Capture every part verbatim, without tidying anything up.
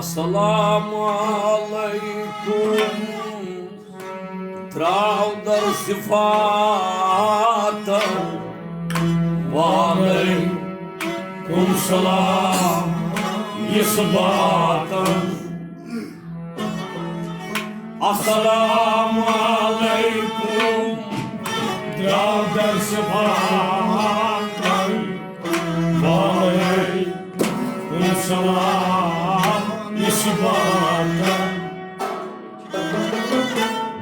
السلام علیکم، درٛاو در صفاتن۔ وعلیکم سلام اثباتن۔ السلام علیکم، درٛاو در صفاتن۔ وعلیکم سلام اثباتن۔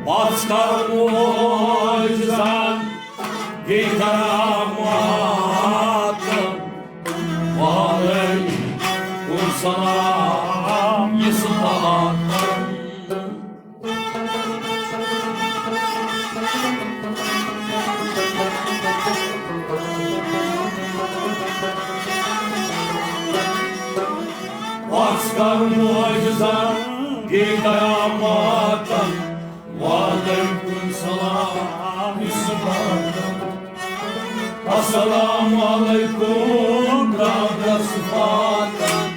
پتھ کر معجزات، بیٚیہِ کرامات۔ وعلیکم سلام اثباتن۔ پتھ کر معجزات، بیٚیہِ کرامات۔ وعلیکم سلام اثباتن۔ السلام علیکم، درٛاو در صفاتن۔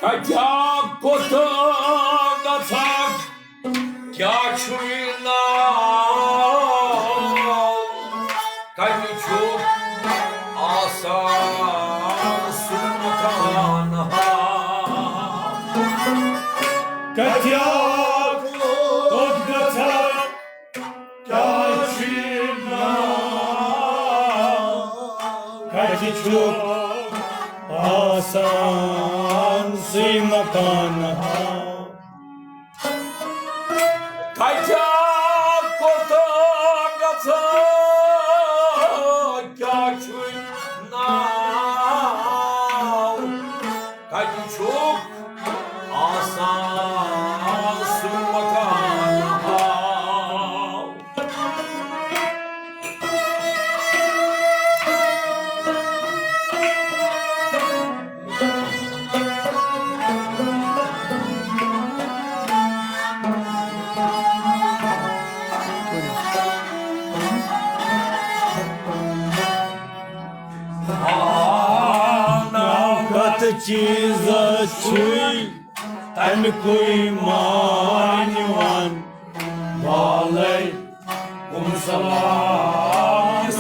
کتیا کوٚت گژھکھ؟ کیٛاہ چھُے ناو؟ کتہِ چھُکھ آسان سُہ مکان ہاو؟ کتیا کوٚت گژھکھ؟ کیٛاہ چھُے ناو؟ کتہِ چھُکھ آسان سُے مکان ہاو؟ کتہِ کوٚت گژھکھ؟ کیٛاہ چھُے ناو؟ کتہِ چھُکھ آسان سُہ مکان ہاو؟ ناو کتھ چیٖزس چھُے تمیُکُے مانہِ وَن۔ وعلیکم سلام۔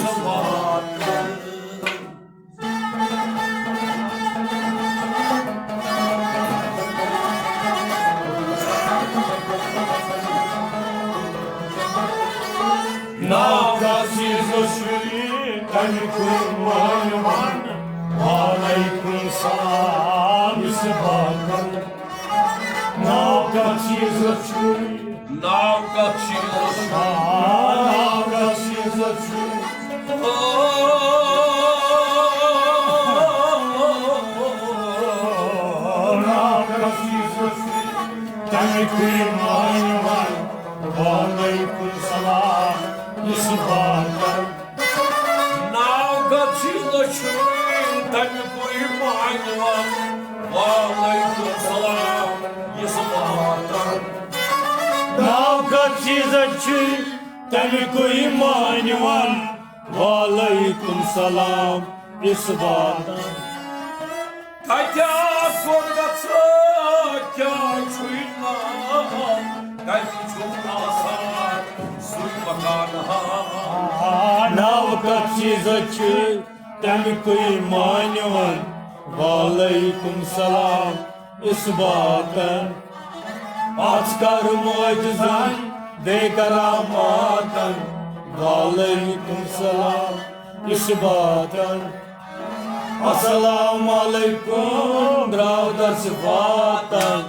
ناو کتھ چیٖزس چھُے تمیُکُے مانہِ وَن۔ وعلیکم سلام اثباتن۔ ناو کتھ چیٖزس چھُے؟ ناو کتھ چیٖزس چھُے؟ ناو کتھ چیٖزس چھُے؟ ناو کتھ چیٖزس چھُے؟ تمیُکُے مانہِ وَن۔ وعلیکم سلام اثباتن۔ ناو کتھ چیٖزس چھُے؟ تمیُکُے مانہِ وَن۔ وعلیکم سلام اثباتن۔ ناو کتھ چیٖزس چھُے؟ تمیُکُے مانہِ وَن۔ وعلیکم سلام اثباتن۔ کتہِ کوٚت گژھکھ؟ کیٛاہ چھُے ناو؟ کتہِ چھُکھ آسان سُے مکان ہاو؟ ناو کتھ چیٖزس چھُے؟ تَمہِ کُے مانیُن، وعلیکم سلام اِثباتن۔ اَژ کر معجزن بیٚیہِ کراماتن، وعلیکم سلام اِثباتن۔ السلام علیکم، درٛاو در صفاتن۔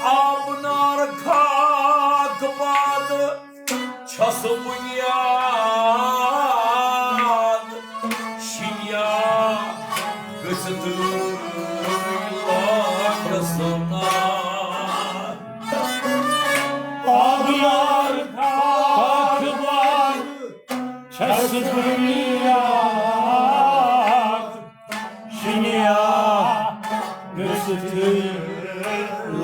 آبنار خاک باد چھس بنیاد شِنیا گٔژھِتھ لاگس نار۔ آبنار خاک باد چھس بنیاد شِنیا گٔژھِتھ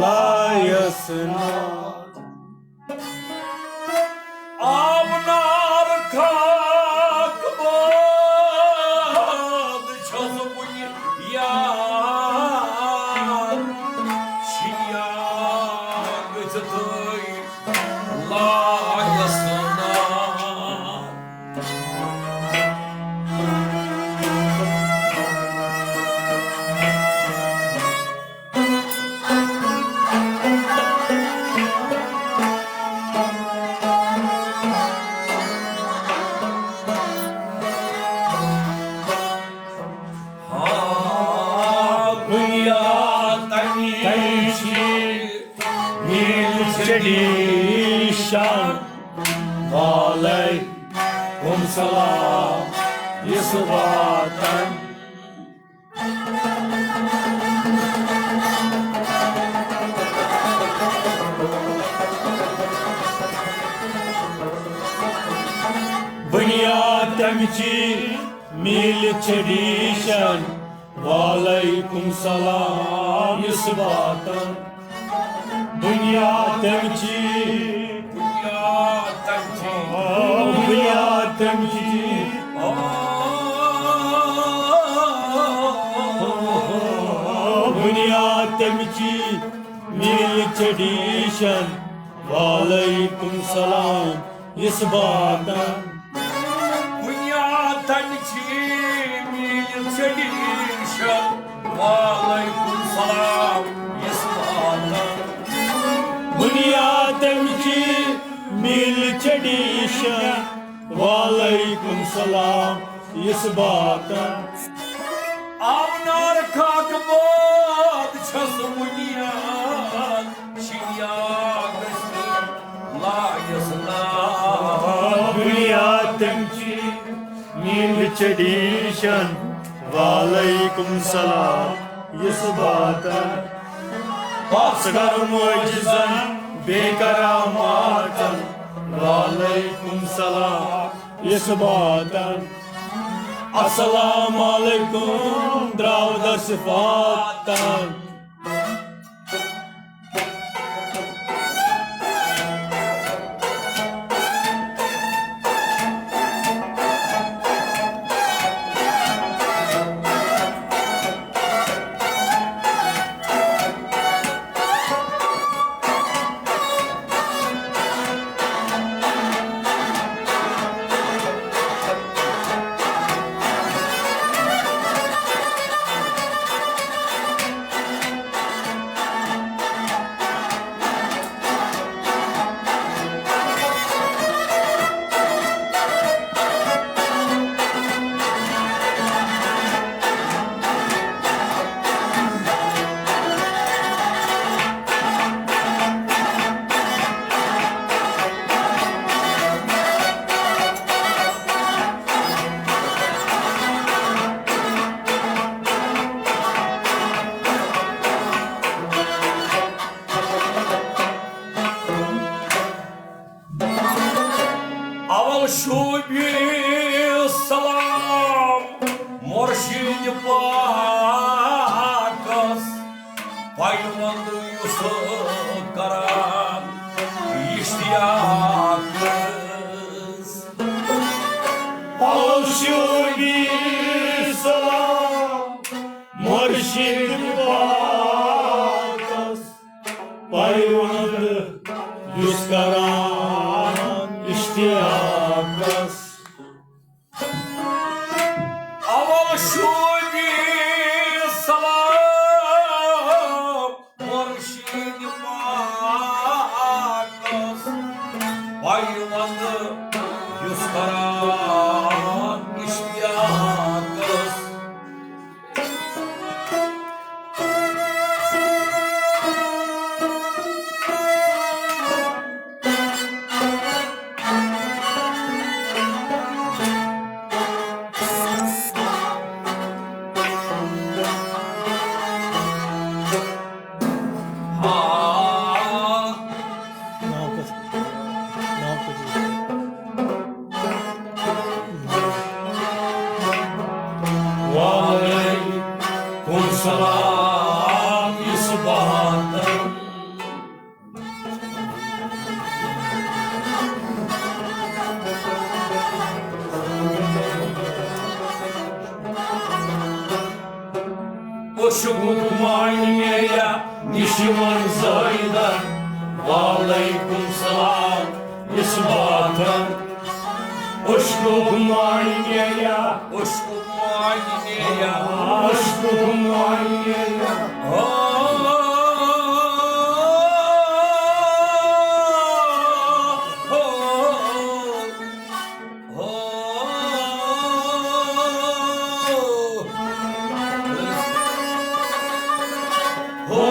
لایس نار۔ آبنار خاک باد چھس بُنیاد شِنیا گٔژھِتھ لایس نار۔ ہا، بُنیاد تَمِچ میٖل چڑیشن، وعلیکم سلام یُس واتن۔ بُنیاد تَمِچ میٖل چڑیشن، وعلیکم سلام یُس واتن۔ بُنیاد تَمِچ، بُنیاد تَمِچ، بُنیاد تَمِچ، بُنیاد تَمِچ میٖل چڑیشن، وعلیکم سلام یُس واتن۔ بُنیاد تَمِچ میٖل چڑیشن، وعلیکم سلام یُس واتن۔ بُنیاد تَمِچ میٖل چڑیشن، وعلیکم سلام یُس واتن۔ آبنار خاک باد چھس بُنیاد شِنیا گٔژھِتھ لایس نار۔ بُنیاد تَمِچ میٖل چڑیشن، وعلیکم سلام یُس واتن۔ اَژ کر معجزن بیٚیہِ کراماتن، وعلیکم سلام یُس واتن۔ السلام علیکم درٛاو در صفاتن۔ شوٗبہِ سلام مرشد پاکس، پیوند یُس کران اشتیاقس۔ شوٗبہِ سلام مرشد پاکس، پیوند یُس کران اشتیاقس۔ اول شوٗبہِ سلام مرشد پاکس، پیوند یُس کران اشتیاقس۔ وعلیکم سلام، اثباتن۔ عشقُک معنی یا نِشہِ منٛز زٲیدن۔ وعلیکم سلام، اثباتن۔ عشقُک معنی یا، عشقُک معنی یا، عشقُک معنی یا۔ ہو، ہو، ہو، ہو۔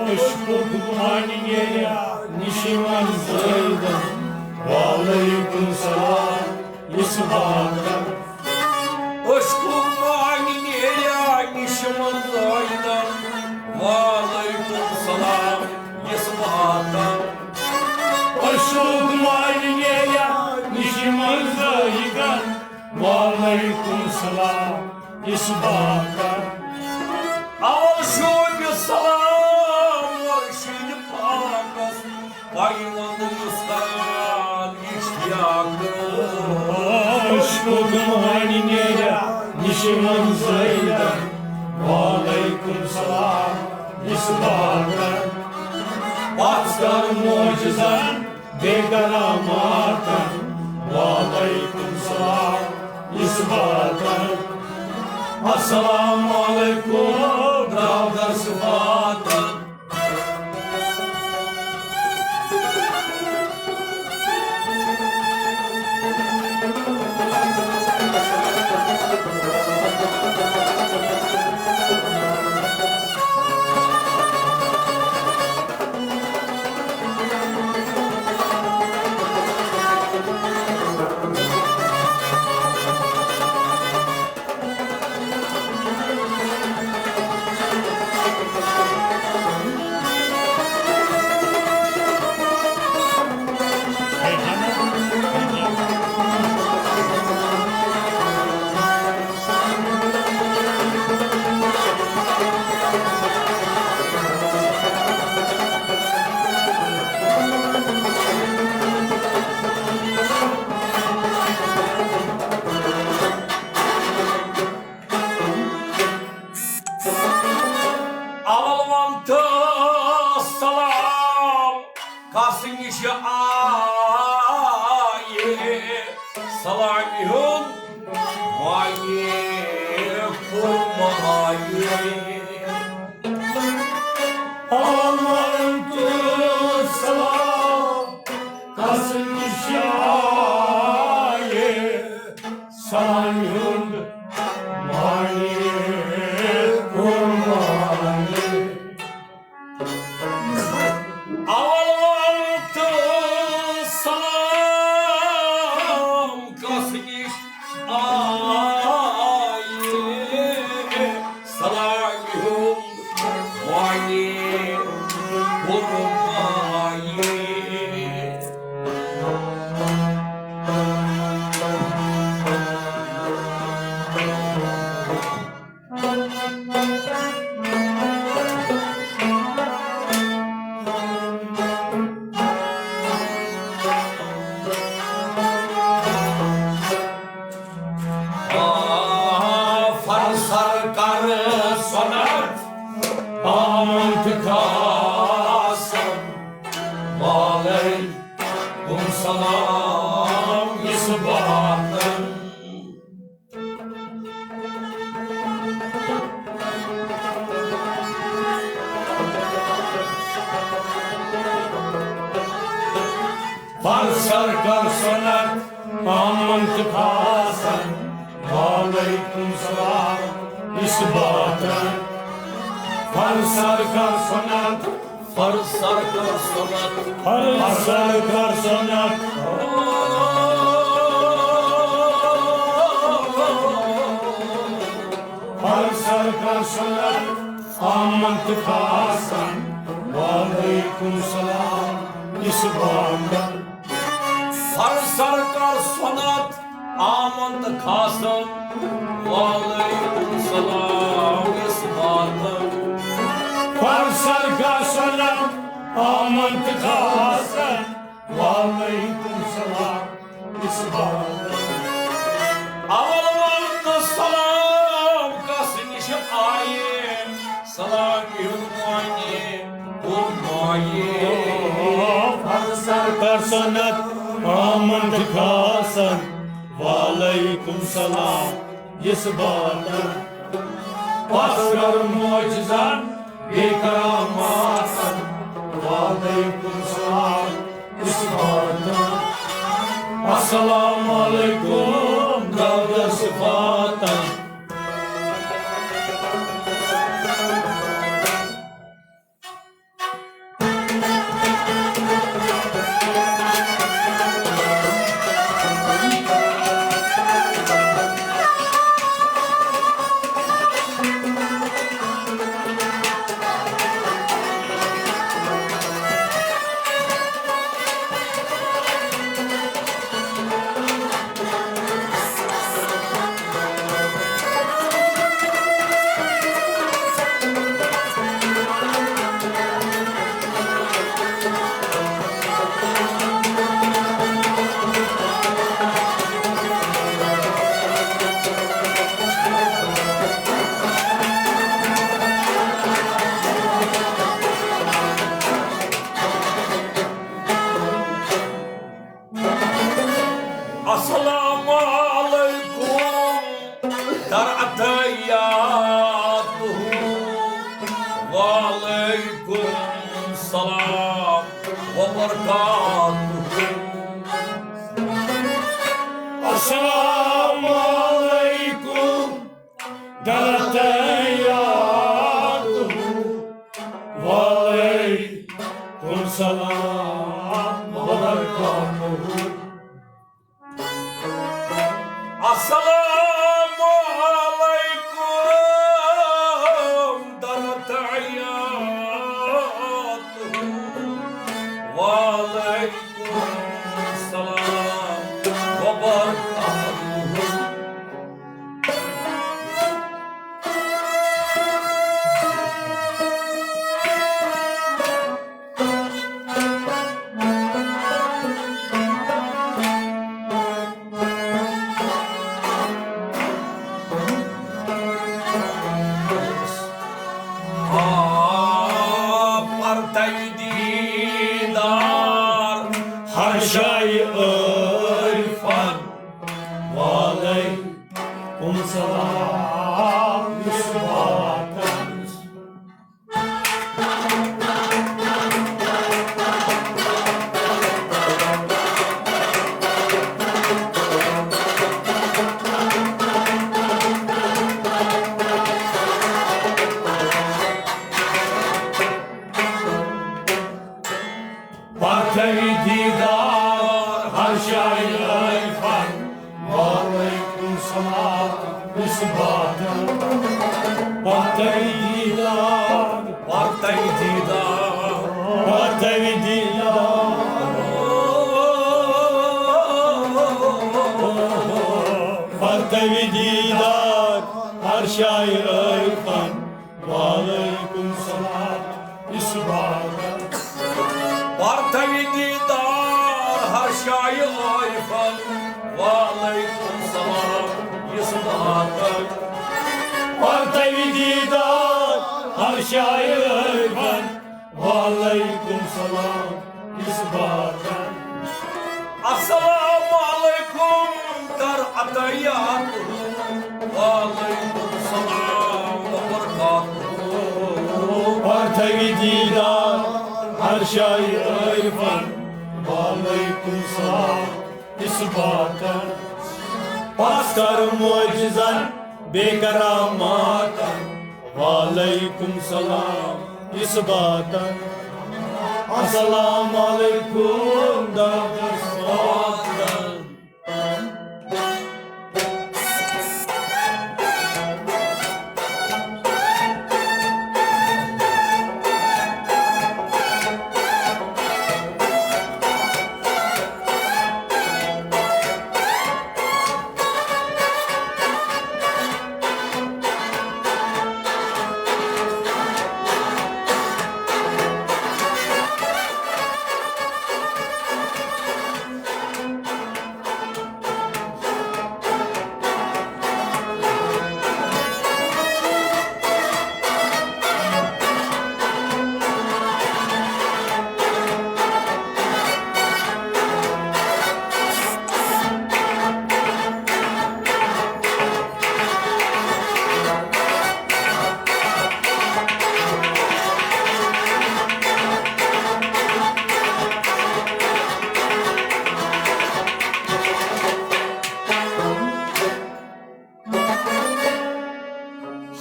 عشقُک معنی یا نِشہِ منٛز زٲیدن۔ وعلیکم سلام، اثباتن۔ عشقُک معنی یا نِشہِ منٛز زٲیدن۔ وعلیکم سلام، اثباتن۔ عشقُک معنی یا نِشہِ منٛز زٲیدن۔ وعلیکم سلام، اثباتن۔ اول شوٗبہِ سلام مرشد پاکس، پیوند یُس کران اشتیاقس۔ عشقُک معنی یا نِشہِ منٛز زٲیدن۔ وعلیکم سلام، اثباتن۔ پژھ کر معجزن بیٚیہِ کراماتن۔ وعلیکم سلام، اثباتن۔ السلام علیکم، درٛاو در صفاتن۔ اول ون تہٕ سلام کس نِش آیہِ، سلامہِ ہُنٛد معنی فرمایہِ۔ اول ون تہٕ سلام کس نِش آیہِ، سلامہِ ہُنٛد معنی فرمایہِ۔ اول ون تہٕ سلام کس نِش وعلیکم سلام اثباتن۔ فرض سر کر سنت عامن تہٕ خاصن، وعلیکم سلام اثباتن۔ فرض سر کر سنت، فرض سر کر سنت، فرض سر کر سنت، فرض سر کر سنت عامن تہٕ خاصن، وعلیکم سلام اثباتن۔ فرض سر کر سنت عامن تہٕ خاصن، وعلیکم سلام اثباتن۔ فرض سر کر سنت عامن تہٕ خاصن، وعلیکم سلام اثباتن۔ اول وقت سلام کس نش آیے، سلام یُن معنی گوٚو مایہِ۔ فرض سر کر سنت عامن تہٕ خاصن، وعلیکم سلام اثباتن۔ پس کر معجزن بیٚیہِ کراماتن، وعلیکم سلام اثباتن۔ السلام علیکم داود صفاتن۔ السلام علیکم در عطیاتہ، وعلیکم السلام وبرکاتہ۔ السلام علیکم در عطیاتہ، وعلیکم السلام وبرکاتہ۔ السلام علیکم در عطیاتہ، وعلیکم السلام وبرکاتہ۔ آ، پرتوی دیدار ہر جایہِ عارفن، وعلیکم سلام اثباتن۔ پرتوی دیدار ہر جایہِ عارفن، وعلیکم سلام اثباتن۔ پرتوی دیدار، پرتوی دیدار، پرتوی دیدار، پرتوی دیدار ہر جایہِ عارفن، وعلیکم سلام اثباتن۔ پرتوی دیدار ہر جایہِ عارفن، وعلیکم سلام اثباتن۔ پرتوی دیدار ہر جایہِ عارفن، وعلیکم سلام اثباتن۔ السلام علیکم در عطیات۔ وعلیکم السلام وبرکاتہ۔ پرتوی دیدار ہر شاہی عارفن۔ وعلیکم السلام اثباتن۔ پس کر معجزن بے کراماتن۔ وعلیکم سلام اثباتن۔ السلام علیکم دادس واتن۔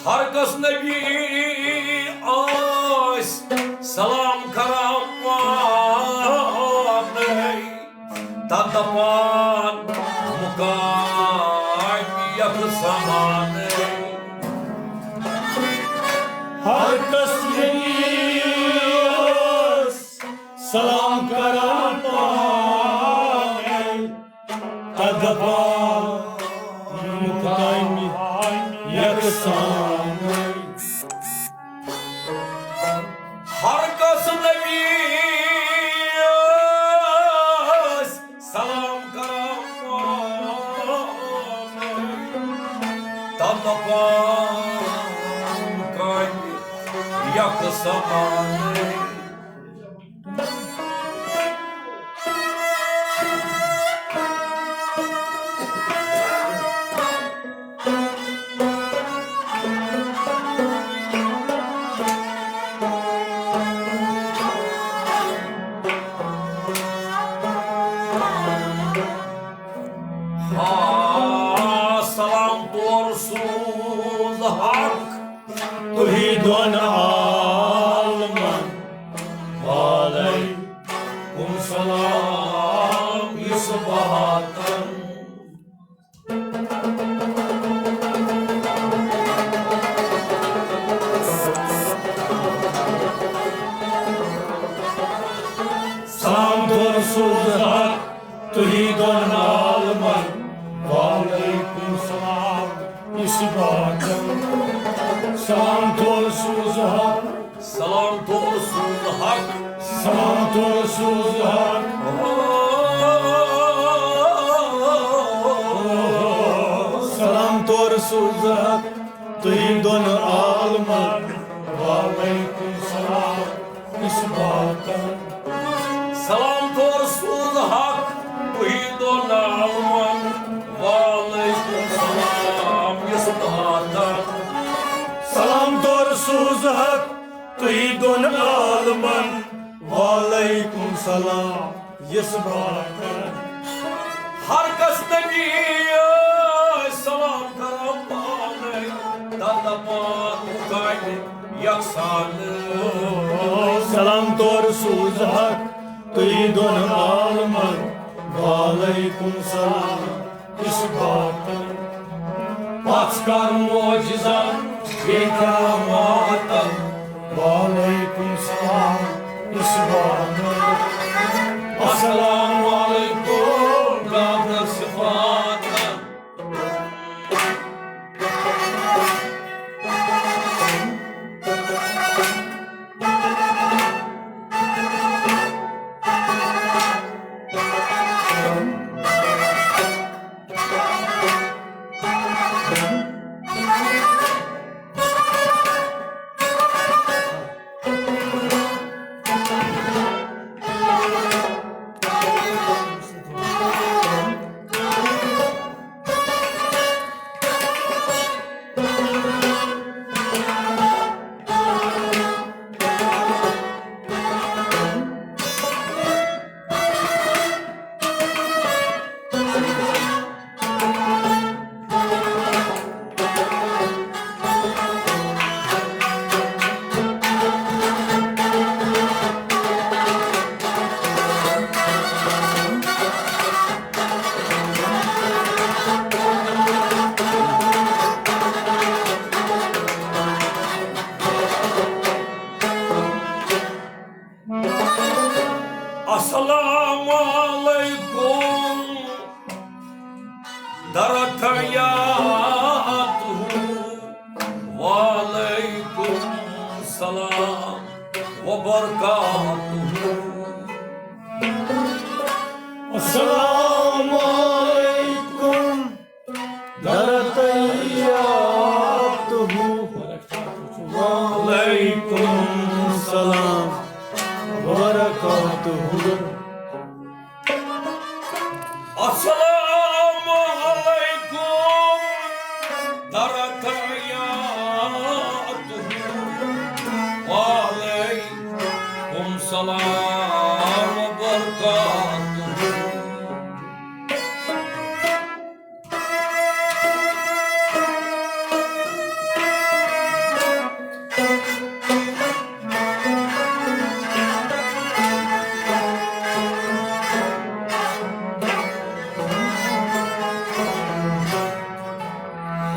ہر کس نبی آس سلام کران پانے، تتھ دپان مقام یکسانے۔ ہر کس نبی آس سلام کران پانے، تتھ دپان مقام یکسان۔ ہر کس نبی آس سلام کران پانے، تتھ دپان مقام یکسان۔ ہا، سلام تور سوز حق تُہی دۄن عالمن، وعلیکم سلام اثباتن۔ سلام تور سوز حق تُہی دۄن عالمن، وعلیکم سلام اثباتن۔ سلام تور سوز حق۔ سلام تور سوز حق۔ سلام تور سوز حق۔ سلام تور سوز حق تُہی دۄن عالمن، وعلیکم سلام اثباتن۔ سلام تور سوز حق تُہی دۄن عالمن، وعلیکم سلام اثباتن۔ سلام تور سوز حق تُہی دۄن عالمن، وعلیکم سلام اثباتن۔ ہر کس نبی آس سلام کران پانے، تتھ دپان مقام یکسان۔ سلام تور سوز حق تُہی دۄن عالمن، وعلیکم سلام اثباتن۔ پس کر معجزن بے کراماتن، وعلیکم سلام اثباتن۔ السلام علیکم دادس واتن۔ السلام عليكم درتياته. وعليكم السلام وبركاته. السلام عليكم درتياته. وعليكم السلام وبركاته. السلام عليكم درتياته. وعليكم السلام وبركاته.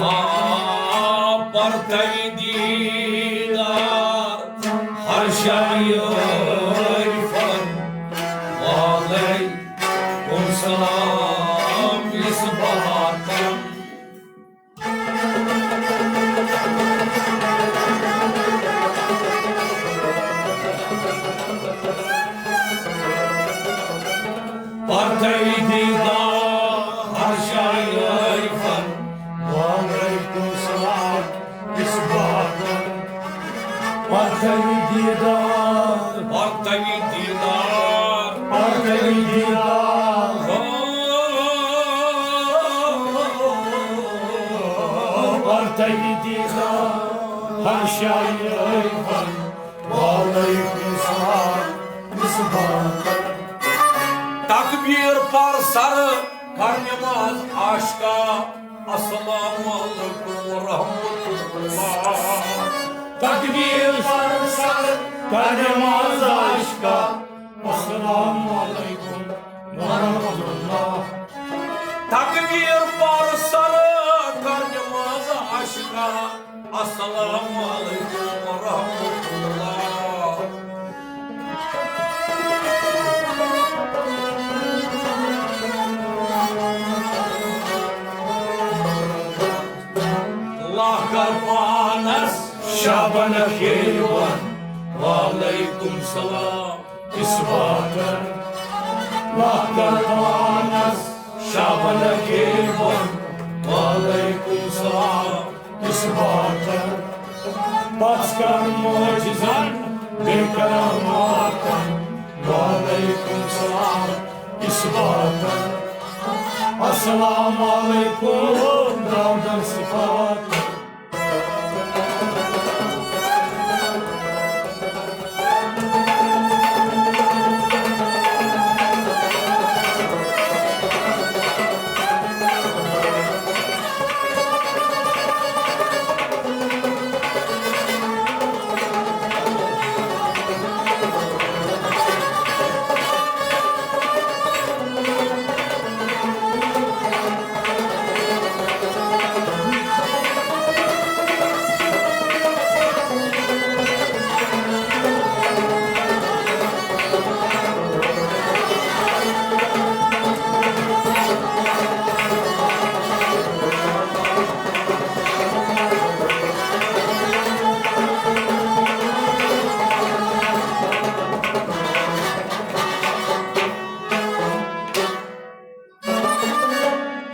آ، پرتوی دیدار ہر شاعر فن والے۔ کم سلام مصباحن۔ پرتوی دیدار ہر شاعر فن۔ وعلیکم السلام مصباحن۔ پرتوی دیدار۔ پرتوی دیدار۔ پرتوی دیدار۔ پرتوی دیدار۔ ہر شاعر فن۔ وعلیکم السلام مصباحن۔ تکبیر پر سر کر نماز عاشقا۔ السلام علیکم ورحمۃ اللہ۔ تکبیر پر سر کر نماز عاشقا۔ السلام علیکم ورحمۃ اللہ۔ تکبیر پر سر کر نماز عاشقا۔ السلام علیکم ورحمۃ اللہ۔ اللہ کر پانس شابن خیوان۔ وعلیکم السلام اثباتن۔ اللہ کر پانس شابن خیوان۔ وعلیکم السلام اثباتن۔ پس کر معجزن بیٚیہِ کراماتن۔ وعلیکم السلام اثباتن۔ السلام علیکم داودن صفاتن۔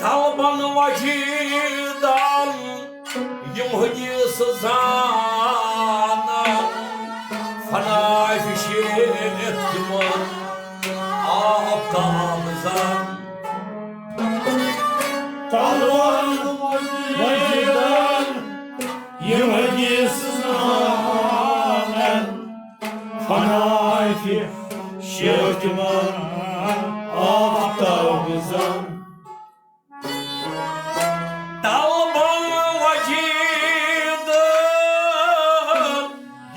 طلبن وجیدن یِم حدیث زانن، فنا شیخ تِمن آفتاب زن۔ طلبن وجیدن یِم حدیث زانن، فنا شیخ تِمن آفتاب زن۔ طلبن وجیدن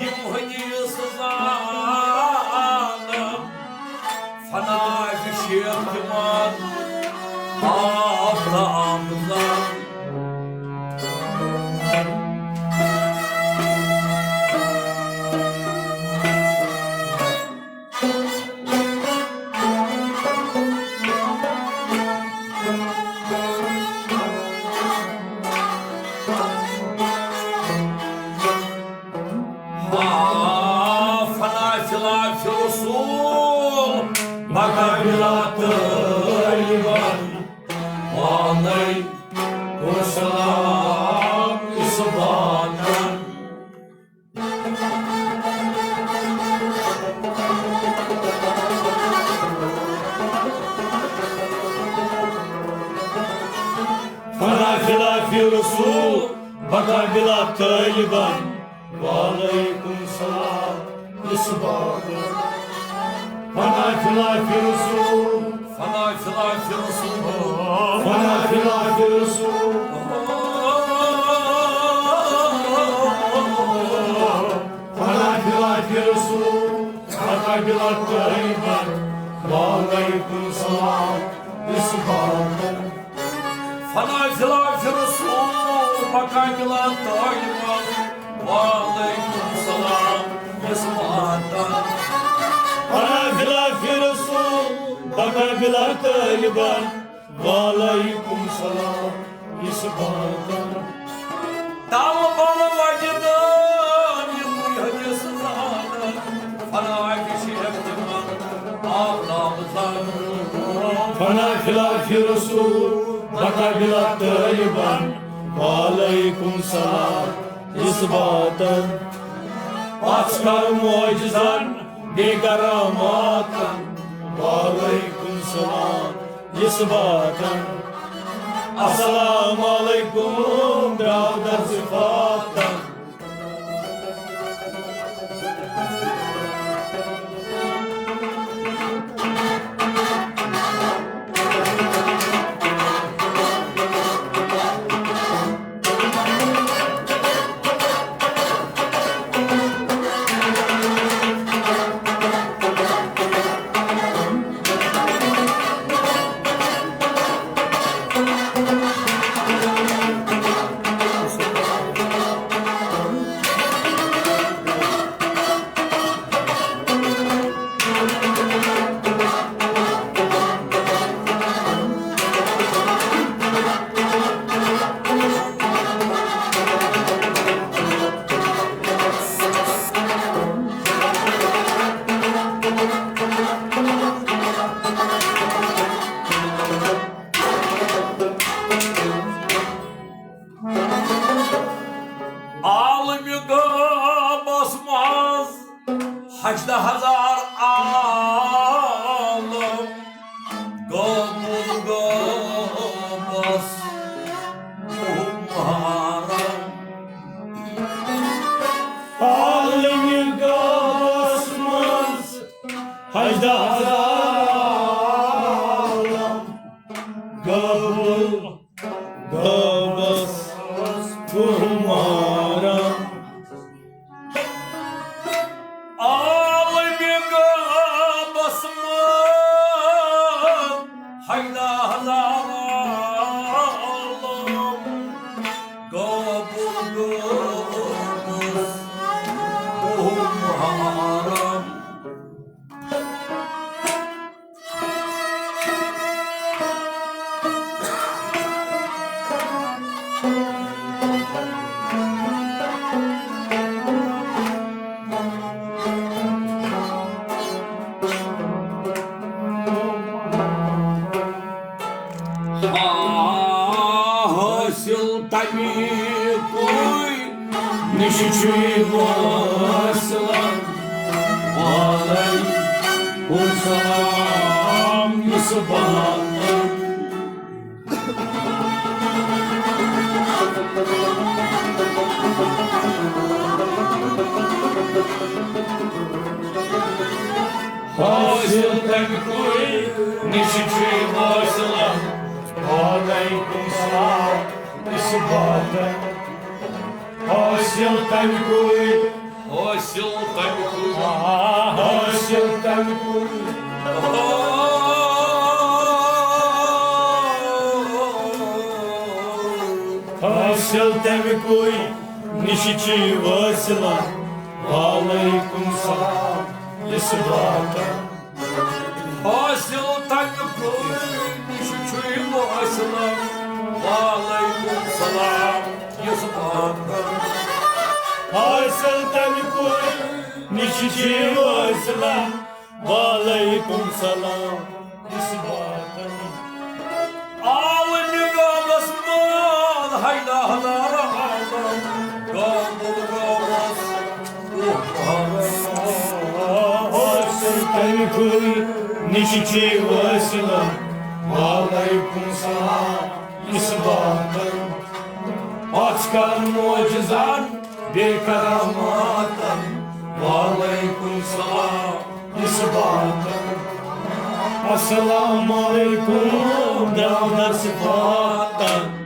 یِم حدیث زانن، فنا شیخ تِمن آفتاب زن۔ قبلہ طالبان، وعلیکم السلام اثباتن۔ فنا فی العافی رسول، بقا بلا طالبان، وعلیکم السلام اثباتن۔ فنا فی العافی رسول، فنا فی العافی رسول، فنا فی العافی رسول، فنا فی العافی رسول، بقا بلا طالبان، وعلیکم السلام اثباتن۔ فنا فی العافی رسول، بقا بلا طالبان، وعلیکم السلام اثباتن۔ فنا فی العافی رسول، بقا بلا طالبان، وعلیکم السلام اثباتن۔ تل بل وجدان، یِموٕے حدیث زانن، فنا فی شیخ تِمن آفتاب زانن۔ فنا فی العافی رسول، بقا بلا طالبان، وعلیکم السلام اثباتن۔ پژھ کر معجزن، بیٚیہِ کراماتن، وعلیکم السلام اثباتن۔ السلام علیکم، برادر صفاتن۔ عالمِ غٲبس منٛز ہشتہٕ ہزار عالم، غٲبُل غٲبس محرم۔ عالمِ غٲبس منٛز ہشتہٕ ہزار عالم، غٲبُل غٲبس محرم۔ عالمِ غٲبس منٛز ہشتہٕ ہزار عالم، غٲبُل غٲبس محرم۔ حٲصِل تَمہِ کُے نِش چھُے وٲصلَن، وعلیکم سلام یُس بلند۔ حٲصِل تَمہِ کُے نِش چھُے وٲصلَن، وعلیکم سلام یُس بلند۔ حٲصِل تَمہِ کُے۔ حٲصِل تَمہِ کُے۔ آ، حٲصِل تَمہِ کُے۔ حٲصِل تَمہِ کُے نِش چھُے وٲصلَن، وعلیکم سلام یُس بلند۔ حٲصِل تَمہِ کُے نِش چھُے وٲصلَن، وعلیکم سلام یُس بلند۔ حٲصِل تَمہِ کُے نِش چھُے وٲصلَن، وعلیکم وعلیکم سلام، اِسباتن۔ آو نِگاہس مال، ہاے دہدار عالم، گابُل گابس اوہ پہر۔ حسن تمہِ کُے نِش چھِ وٲصلہٕ، وعلیکم سلام، اِسباتن۔ پتھ کر معجزن بیٚیہِ کراماتن۔ وعلیکم سلام، اِسباتن۔ السلام علیکم، درامدر صفاتن۔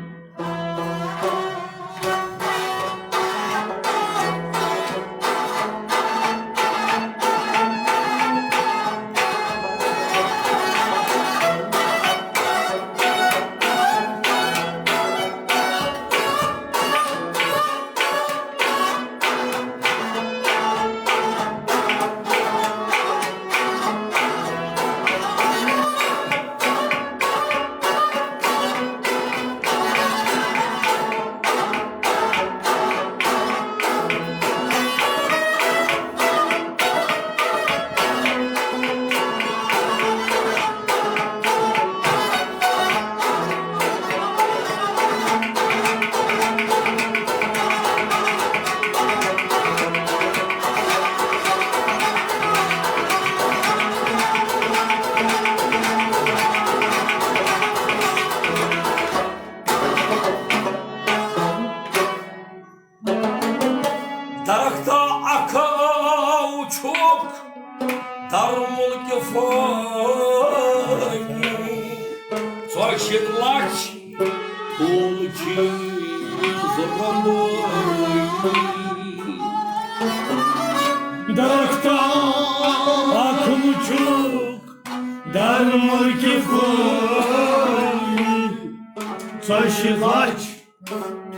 درختہ اکھ چھُکھ درمُلکہِ فٲنی، ژۄیہِ شیٖتھ لچھ کُل چھِ ضروٗرت۔ درختہ اکھ چھُکھ درمُلکہِ فٲنی، ژۄیہِ شیٖتھ لچھ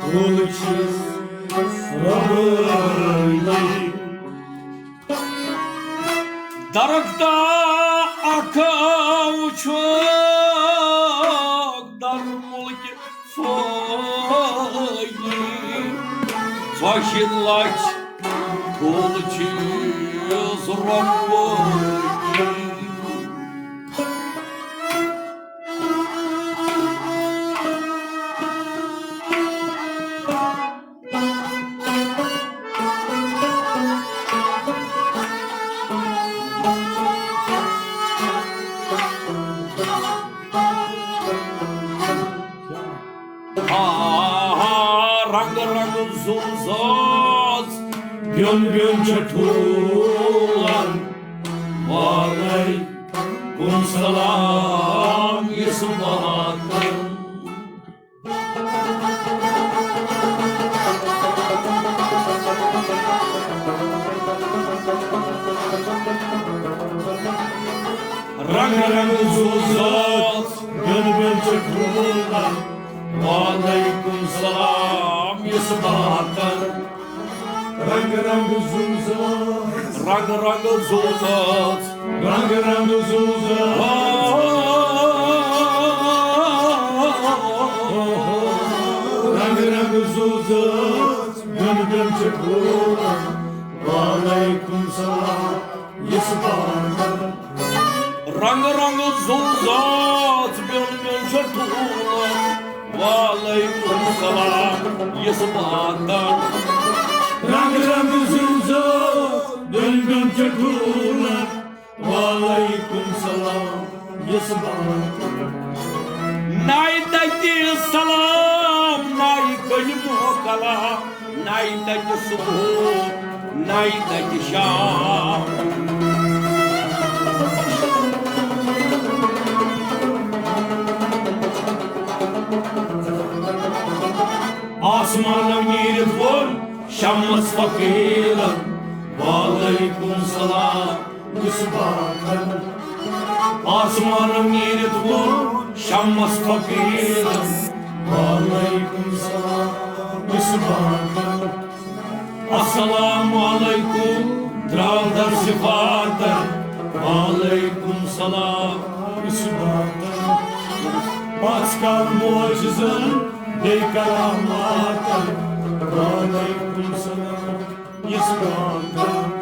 کُل چھِس رۄبٲیی۔ درختہ اکھ چھُکھ درمُلکہِ فٲنی، ژۄیہِ شیٖتھ لچھ کُل چھِس رۄبٲیی۔ آ، رنگ رنگ زُو زٲژ، بیوٚن بیوٚن چھِ ٹھوٗلن۔ وعلیکم سلام، یُس باتن۔ رنگ رنگ زُو زٲژ، بیوٚن بیوٚن چھِ ٹھوٗلن۔ وعلیکم سلام، یُس باتن۔ رنگ رنگ زُو زٲژ۔ رنگ رنگ زُو زٲژ۔ رنگ رنگ زُو زٲژ۔ رنگ رنگ زُو زٲژ۔ بیوٚن بیوٚن چھِ ٹھوٗلن۔ وعلیکم سلام، یُس باتن۔ رنگ رنگ زُو زٲژ، بیوٚن بیوٚن چھِ ٹھوٗلن۔ وعلیکم سلام، یُس باتن۔ رنگ رنگ زُو زٲژ، بیوٚن بیوٚن چھِ ٹھوٗلن۔ وعلیکم سلام، یُس باتن۔ ناے تتہِ سلام، ناے کلمہٕ کلام۔ ناے تتہِ صبح، ناے تتہِ شام۔ آسمانو نیٖرِتھ ووٚن شمس فقیٖرن، وعلیکم سلام، یُس باتن۔ آسمانو نیٖرِتھ ووٚن شمس فقیٖرن، وعلیکم سلام، یُس باتن۔ السلام علیکم، درٛامدر صفاتن، وعلیکم سلام، یُس باتن۔ پتھ کر معجزن، بیٚیہِ کراماتن، وعلیکم سلام، یُس باتن۔